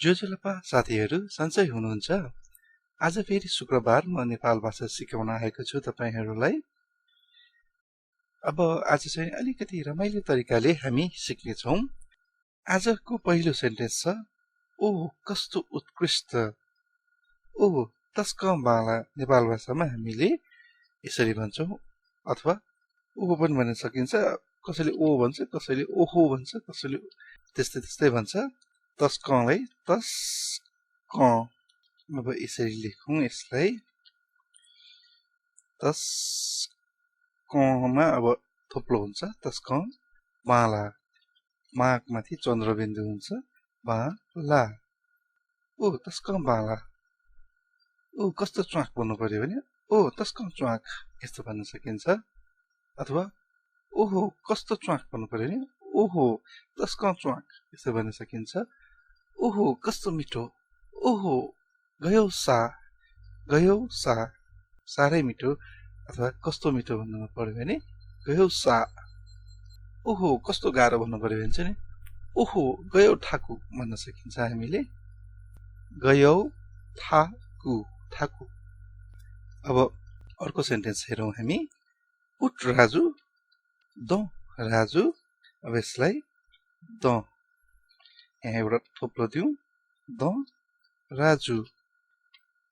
जोजोलपा साथीहरू सन्चै हुनुहुन्छ? आज फेरि शुक्रबार म नेपाल भाषा सिकाउन आएको छु तपाईहरूलाई। अब आज चाहिँ अलिकति रमाइलो तरिकाले हामी सिक्नेछौँ। आजको पहिलो सेन्टेन्स छ ओह कस्तो उत्कृष्ट। ओह तस्कमाला नेपाल भाषामा हामीले यसरी भन्छौँ, अथवा ओहो पनि भन्न सकिन्छ। कसैले ओ भन्छ, कसैले ओहो भन्छ, कसैले त्यस्तै भन्छ। तस्कलाई तस्क। अब यसरी लेखौँ यसलाई। तस्कमा अब थोप्लो हुन्छ तस्क माला। माथि चन्द्रबिन्दु हुन्छ बाला। ओ तस्क बाला। ओ कस्तो च्वाक भन्नु पर्यो भने ओ तस्क च्वाक यस्तो भन्न सकिन्छ। अथवा ओहो कस्तो च्वाक भन्नु पर्यो भने ओहो तस्क च्वाक यस्तो भन्न सकिन्छ। ओहो कस्तो मिठो। ओहो गयो सा साह्रै मिठो। अथवा कस्तो मिठो भन्नु पर्यो भने गयो सा। ओहो कस्तो गाह्रो भन्नु पर्यो भने चाहिँ ओहो गयो ठाकु भन्न सकिन्छ हामीले। गयो ठाकु। अब अर्को सेन्टेन्स हेरौँ हामी। उठ राजु द राजु। अब यसलाई द यहाँ एउटा थोप्लो दिउँ द राजु।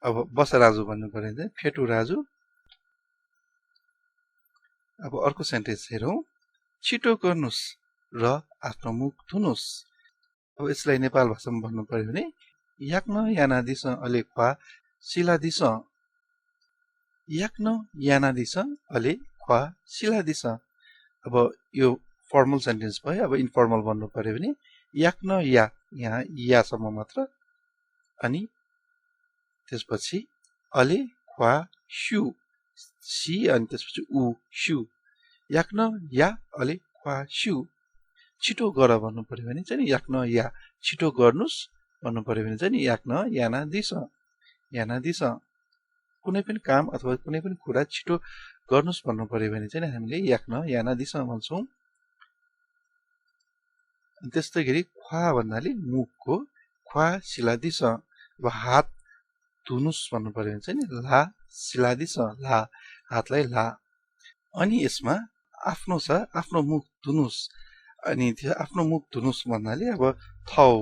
अब बस राजु भन्नु पर्यो भने फेटु राजु। अब अर्को सेन्टेन्स हेरौँ। छिटो गर्नुस् र आफ्नो मुख धुनुस्। अब यसलाई नेपाल भाषामा भन्नु पर्यो भने याक्न याना दिस अले ख्वा सिला दिस। याक्न याना दिस अले ख्वा सिला दिस। अब यो फर्मल सेन्टेन्स भयो। अब इन्फर्मल भन्नु पर्यो भने याक्न या, यहाँ यासम्म मात्र, अनि त्यसपछि अले ख्वा स्यु सी, अनि त्यसपछि उ स्यु। याक्न या अले ख्वा स्यु। छिटो गर भन्नु पर्यो भने चाहिँ याक्न या छिटो गर्नुस् भन्नु पर्यो भने चाहिँ याक्न याना दिस। कुनै पनि काम अथवा कुनै पनि कुरा छिटो गर्नुस् भन्नु पर्यो भने चाहिँ हामीले याक्न याना दिस भन्छौँ। त्यस्तै गरी ख्वा भन्नाले मुखको ख्वा सिला दिस। अब हात धुनुस् भन्नु पर्यो भने चाहिँ ला सिला दिस। ला हातलाई ला। अनि यसमा आफ्नो छ आफ्नो मुख धुनुस्। अनि त्यो आफ्नो मुख धुनुस् भन्नाले अब थौ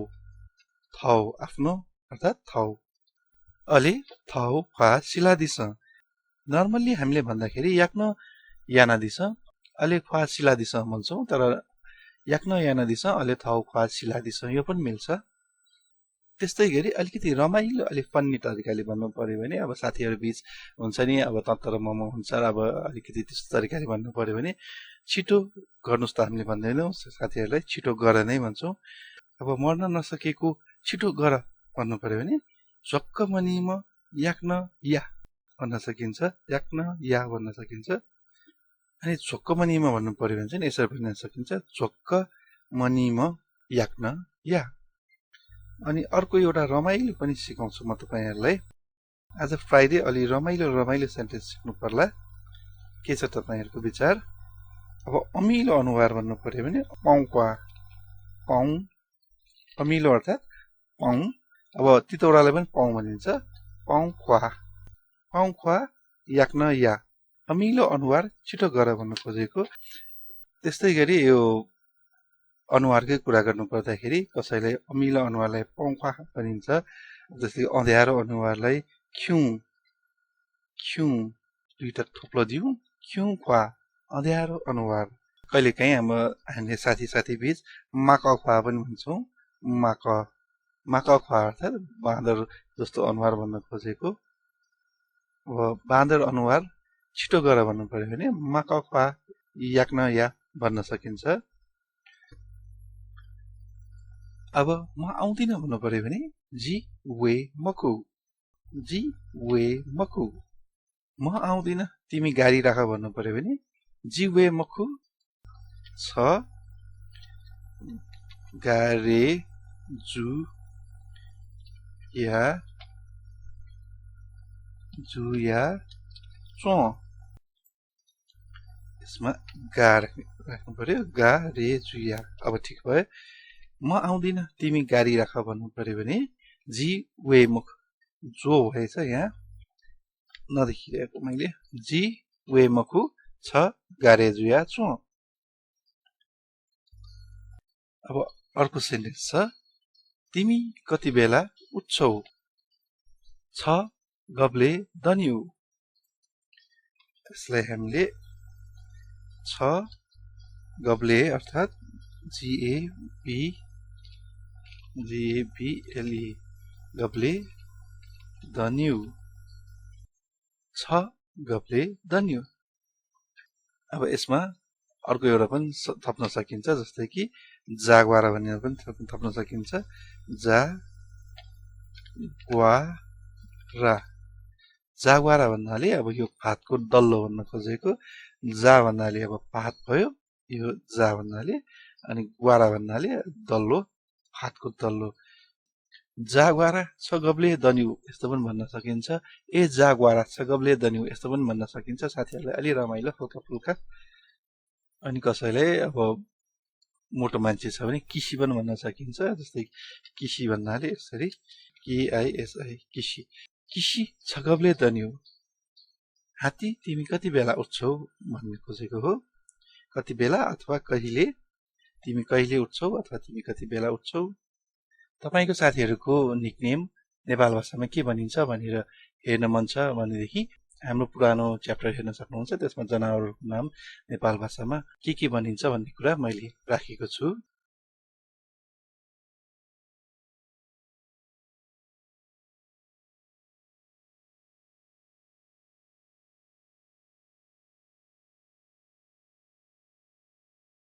आफ्नो अर्थात् थौ। अले थौ ख्वा सिला दिस। नर्मल्ली हामीले भन्दाखेरि याक्न याना दिस अले ख्वा सिला दिस भन्छौँ। तर याक्न याना दिस अले थौ ख्वा सिला दिस यो पनि मिल्छ। त्यस्तै गरी अलिकति रमाइलो अलिक फन्नी तरिकाले भन्नु पर्यो भने अब साथीहरू बीच हुन्छ नि, अब तत्तर मोमो हुन्छ, अब अलिकति त्यस्तो तरिकाले भन्नु पर्यो भने छिटो गर्नुस् त हामीले भन्दैनौँ, साथीहरूलाई छिटो गर नै भन्छौँ। अब मर्न नसकेको छिटो गर भन्नु पर्यो भने झक्क मनिम याक्न या भन्न सकिन्छ। याक्न या भन्न सकिन्छ। अनि झोक्क मनिम भन्नु पर्यो भने चाहिँ यसरी भन्न सकिन्छ झोक्क मनिम याक्न या। अनि अर्को एउटा रमाइलो पनि सिकाउँछु म तपाईँहरूलाई। आज फ्राइडे अलि रमाइलो सेन्टेन्स सिक्नु पर्ला। के छ तपाईँहरूको विचार? अब अमिलो अनुहार भन्नु पर्यो भने पाउक्वा पाउ। अमिलो अर्थात् पाउ। अब तितौरालाई पनि पाउ भनिन्छ पाउख्वा याक्न या। अमिलो अनुहार छिटो गर भन्नु खोजेको। त्यस्तै गरी यो अनुहारकै कुरा गर्नु पर्दाखेरि कसैलाई अमिलो अनुहारलाई पाउख्वा भनिन्छ। जस्तै अँध्यारो अनुहारलाई ख्यु दुईटा थोप्लो दिउँ ख्युख्वा अँध्यारो अनुहार। कहिलेकाहीँ हामीले साथी बीच माकख्वा पनि भन्छौँ। माकख्वा अर्थात् बाँदर जस्तो अनुहार भन्न खोजेको। अब बाँदर अनुहार छिटो गर भन्नु पर्यो भने माकख्वा याक्न या भन्न सकिन्छ। अब म आउँदिन भन्नु पर्यो भने जी वे मकु। म आउँदिन तिमी गाडी राख भन्नु पर्यो भने जी वे मकु छ गारे जु या चो। यसमा गा राख्नु पर्यो गा रे जुया। अब ठिक भयो। म आउँदिन तिमी गाडी राख भन्नु पर्यो भने जी वे मुख जो भएछ यहाँ नदेखिरहेको मैले जी वे मखु छ गारेजुया चो। अब अर्को सेन्टेन्स छ तिमी कति बेला उठ्छौ छ गब्ले दन्यु। यसलाई हामीले छ गब्ले अर्थात् GABLE गब्ले दन्यु छ गब्ले दन्यु। अब यसमा अर्को एउटा पनि थप्न सकिन्छ जस्तै कि जागवारा भनेर पनि थप्न सकिन्छ जागवारा। जागवारा भन्नाले अब यो भातको डल्लो भन्न खोजेको जा भन्नाले अब भात भयो यो जा भन्नाले अनि ग्वारा भन्नाले डल्लो भातको डल्लो। जागवारा छ गब्ले दन्यु यस्तो पनि भन्न सकिन्छ ए जागवारा छ गब्ले दन्यु यस्तो पनि भन्न सकिन्छ साथीहरुलाई अलि रमाइलो हल्का फुल्का। अनि कसैले अब मोटो मान्छे छ भने किसी पनि भन्न सकिन्छ जस्तै किसी भन्नाले यसरी KISI किसी। किसी छ गब्ले दन्यु हात्ती तिमी कति बेला उठ्छौ भन्ने खोजेको हो कति बेला अथवा कहिले तिमी कहिले उठ्छौ अथवा तिमी कति बेला उठ्छौ। तपाईको साथीहरुको निकनेम नेपाल भाषामा के भनिन्छ भनेर हेर्न मन छ भनेदेखि हाम्रो पुरानो च्याप्टर हेर्न सक्नुहुन्छ त्यसमा जनावरको नाम नेपाल भाषामा के भनिन्छ भन्ने कुरा मैले राखेको छु।